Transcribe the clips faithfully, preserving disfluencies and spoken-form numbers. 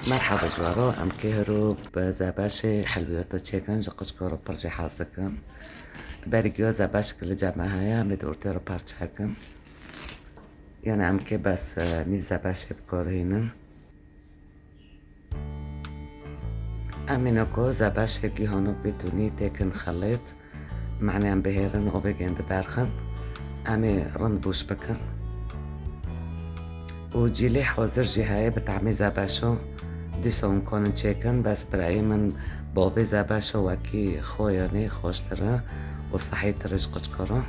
Merhaba cwaro, em kê hiro bi zebeşê helwiyata çêkin, ji qiçko re pir jê hez dikin. Berî giyo zebeşik li cem me heye, em ê di ortê re parçe kin. Yani em kê bes, e, nîv zebeşê bi kar hînin. Em ê noko zebeşê gihanok vê tûnî têkin xelêt. Mane em bihêrin ovê gên diderxin. Em ê rind bûş bikin. Û cîlê hazir jî heye bi tehmê zebeşo. Dîsa hûn konin çêkin, bes birayê min bi ovê zebeşo wekî xwe yanê xweştir e û sehîtir e ji qiçko re.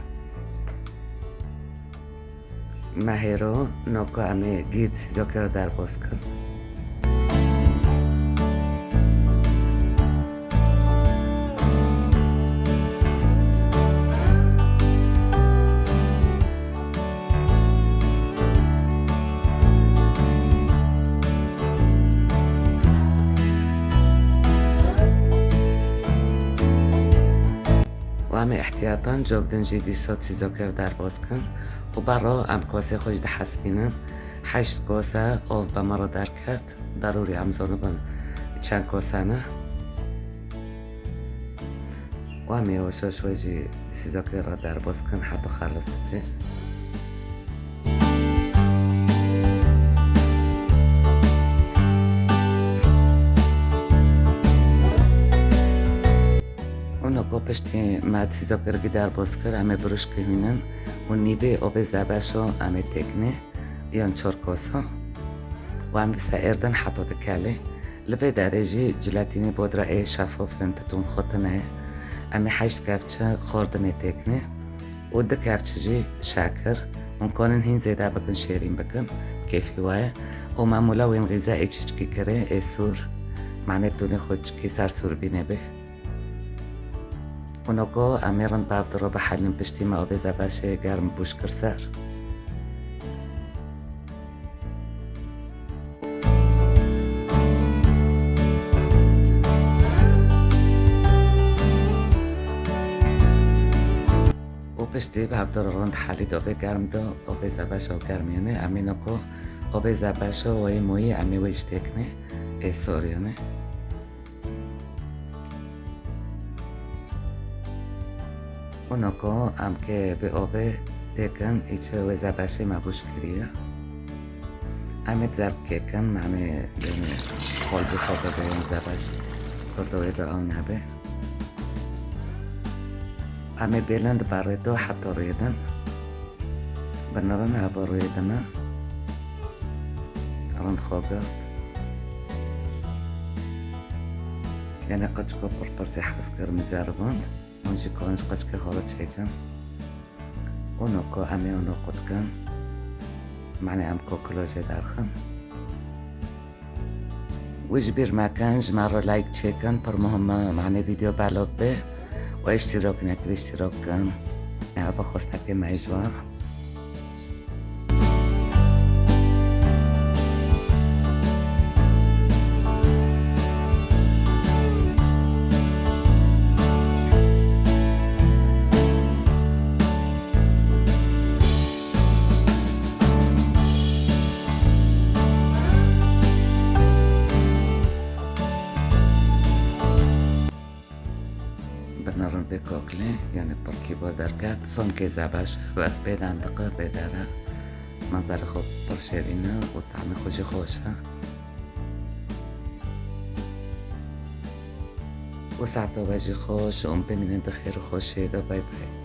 Me hêro noko em ê gî di sîzokê re derbas kin. Û em ê ihtiyatan cok din jî dîsa sîzokê re derbas kin û berro em kosê xwe jî dihesibînin. Heşt kose ov bi me re derket. Darûrî em zonibin çend kose ne. Û em ê weş weş wê jî di sîzokê re derbas kin heta xelis dibe. Û noko piştî me di sîzokê re derbas kir, em ê birûşkê hûnin û nîvê ovê zebeşo em ê têkinê. Yan çor kosa û em vîsa êrdin heta dikelê. Li vê derê jî cilatînê bodra ê şefof yên titûn xwe tune ye. Em ê heşt kevçe xwardinê têkinê û du kevçe jî şekir. Hûn konin hîn zêde bikin, şêrîn bikin, kêfî we ye. Û me mûla wên xîze ê çiçkî kirê, ê sûr. Mane tûnê xwe çikî ser sûrbînê bê. Û noko em ê rind bi hev di ro bihelin piştî me ovê zebeşê germ bûş kir ser. Û piştî bi hev di ro rind helî di ovê germ de, ovê zebeşo germiyene, em ê noko ovê zebeşo weyî moyî em ê wê jî têkinê, ê soriyene. Û noko em kê vê ovê têkin, îçe wê zebeşê me bûş kiriye. Em ê zerb kêkin, em ê, yani, qolbî xwe bibêrin zebeş, pir di wê de ew nebe. Em ê bêlin di berê de heta rêdin. Bi nirin heva rêdine. Rind xwe girt. Yani qiçko pir pir jê hez kir, min ceriband. Hûn jî karin ji qiçkê xwe re çêkin. Û noko em ê û noko dikin. Mane em kokilo jê derxin. Wî ji bîr mekin, ji me re like çêkin, pir muhim e, mane vîdeo belop bê û îştîrok nekirî, îştîrok kin. Ev xwestekê me ji we. Bi nirin vê kokilê, yani pirkî bo derket, somkê zebeş, bes bê dendiqe, bê dere. Menzerê xwe pir şêrîn e û tehmê xwe jî xweş e. Û saeta we jî xweş û em bimînin di xêr û xweşiyê de. Bay bay.